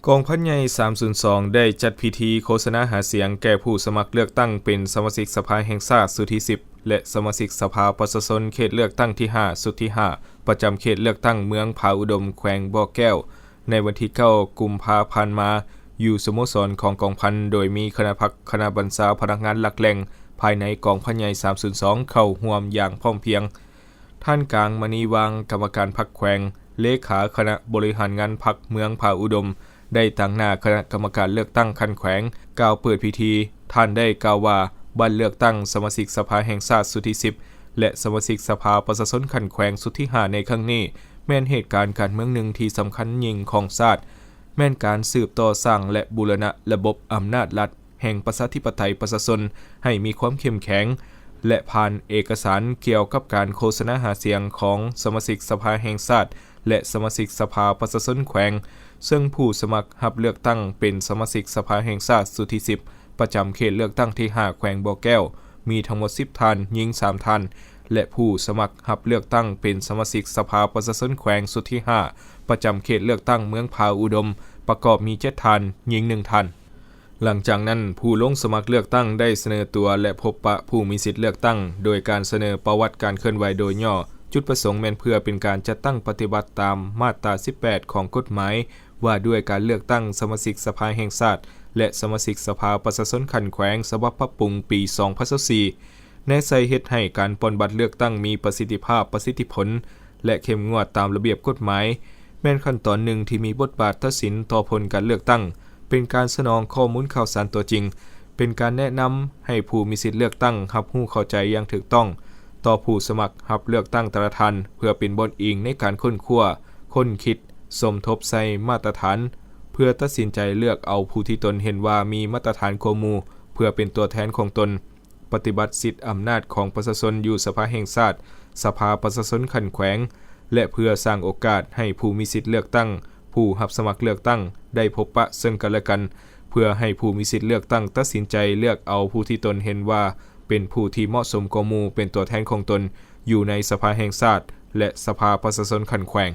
ກອງພັນໃຫຍ່ສາມສູນສອງ ໄດ້ຈັດພິທີໂຄສະນາຫາສຽງແກ່ຜູ້ສະໝັກເລືອກຕັ້ງເປັນສະມາຊິກສະພາແຫ່ງຊາດຊຸດທີສິບ ແລະ ສະມາຊິກສະພາປະຊາຊົນເຂດເລືອກຕັ້ງທີຫ້າ ຊຸດທີຫ້າ ປະຈຳເຂດເລືອກຕັ້ງເມືອງຜາອຸດົມ ແຂວງບໍ່ແກ້ວ ໃນວັນທີເກົ້າ ກຸມພາ ຜ່ານມາ ຢູ່ສະໂມສອນຂອງກອງພັນ ໂດຍມີຄະນະພັກ, ຄະນະບັນຊາພະນັກງານຫຼັກແຫຼ່ງພາຍໃນກອງພັນໃຫຍ່ສາມສູນສອງ ເຂົ້າຮ່ວມຢ່າງພ້ອມພຽງ. ທ່ານ ກາງ ມະນີວັງ ກຳມະການພັກແຂວງ, ເລຂາຄະນະບໍລິຫານງານພັກເມືອງຜາອຸດົມ ໄດ້ຕາງໜ້າຄະນະກຳມະການເລືອກຕັ້ງຂັ້ນແຂວງ ກ່າວເປີດພິທີ. ທ່ານໄດ້ກ່າວວ່າ ບັດເລືອກຕັ້ງສະມາຊິກສະພາແຫ່ງຊາດຊຸດທີສິບ ແລະ ສະມາຊິກສະພາປະຊາຊົນຂັ້ນແຂວງຊຸດທີຫ້າໃນຄັ້ງນີ້ ແມ່ນເຫດການການເມືອງໜຶ່ງທີ່ສຳຄັນຍິ່ງຂອງຊາດ, ແມ່ນການສືບຕໍ່ສ້າງ ແລະ ບູລະນະລະບົບອຳນາດລັດ ແຫ່ງປະຊາທິປະໄຕປະຊາຊົນໃຫ້ມີຄວາມເຂັ້ມແຂງ ແລະ ຜ່ານເອກະສານກ່ຽວກັບການໂຄສະນາຫາສຽງຂອງສະມາຊິກສະພາແຫ່ງຊາດ ແລະ ສະມາຊິກສະພາປະຊາຊົນແຂວງ, ເຊິ່ງຜູ້ສະໝັກຮັບເລືອກຕັ້ງເປັນສະມາຊິກສະພາແຫ່ງຊາດຊຸດທີສິບ ປະຈຳເຂດເລືອກຕັ້ງທີຫ້າ ແຂວງບໍ່ແກ້ວ ມີທັງໝົດສິບທ່ານ, ຍິງສາມທ່ານ ແລະ ຜູ້ສະໝັກຮັບເລືອກຕັ້ງເປັນສະມາຊິກສະພາປະຊາຊົນແຂວງຊຸດທີຫ້າ ປະຈຳເຂດເລືອກຕັ້ງເມືອງຜາອຸດົມ ປະກອບມີເຈັດທ່ານ, ຍິງໜຶ່ງທ່ານ. ຫຼັງຈາກນັ້ນ, ຜູ້ລົງສະໝັກເລືອກຕັ້ງໄດ້ສະເໜີຕົວ ແລະ ພົບປະຜູ້ມີສິດເລືອກຕັ້ງ ໂດຍການສະເໜີປະຫວັດການເຄື່ອນໄຫວໂດຍຫຍໍ້. ຈຸດປະສົງແມ່ນເພື່ອເປັນການຈັດຕັ້ງປະຕິບັດຕາມມາດຕາສິບແປດ ຂອງກົດໝາຍວ່າດ້ວຍການເລືອກຕັ້ງສະມາຊິກສະພາແຫ່ງຊາດ ແລະ ສະມາຊິກສະພາປະຊາຊົນຂັ້ນແຂວງ ສະບັບປັບປຸງປີສອງພັນຊາວສີ່ ແນໃສ່ເຮັດໃຫ້ການປ່ອນບັດເລືອກຕັ້ງມີປະສິດທິພາບ, ປະສິດທິຜົນ ແລະ ເຂັ້ມງວດຕາມລະບຽບກົດໝາຍ, ແມ່ນຂັ້ນຕອນໜຶ່ງທີ່ມີບົດບາດຕັດສິນຕໍ່ຜົນການເລືອກຕັ້ງ, ເປັນການສະໜອງຂໍ້ມູນຂ່າວສານຕົວຈິງ, ເປັນການແນະນຳໃຫ້ຜູ້ມີສິດເລືອກຕັ້ງຮັບຮູ້ເຂົ້າໃຈຢ່າງຖືກຕ້ອງຕໍ່ຜູ້ສະໝັກຮັບເລືອກຕັ້ງແຕ່ລະທ່ານ, ເພື່ອເປັນບ່ອນອີງໃນການຄົ້ນຄວ້າ, ຄົ້ນຄິດ, ສົມທົບໃສ່ມາດຕະຖານ, ເພື່ອຕັດສິນໃຈເລືອກເອົາຜູ້ທີ່ຕົນເຫັນວ່າມີມາດຕະຖານກວ່າໝູ່ ເພື່ອເປັນຕົວແທນຂອງຕົນ. ປະຕິບັດສິດອຳນາດຂອງປະຊາຊົນຢູ່ສະພາແຫ່ງຊາດ, ສະພາປະຊາຊົນຂັ້ນແຂວງ ແລະ ເພື່ອສ້າງໂອກາດໃຫ້ຜູ້ມີສິດເລືອກຕັ້ງ, ຜູ້ຮັບສະໝັກເລືອກຕັ້ງ ໄດ້ພົບປະເຊິ່ງກັນແລະກັນ, ເພື່ອໃຫ້ຜູ້ມີສິດເລືອກຕັ້ງຕັດສິນໃຈເລືອກເອົາຜູ້ທີ່ຕົນເຫັນວ່າເປັນຜູ້ທີ່ເໝາະສົມກວ່າໝູ່ເປັນຕົວແທນຂອງຕົນຢູ່ໃນສະພາແຫ່ງຊາດ ແລະ ສະພາປະຊາຊົນຂັ້ນແຂວງ.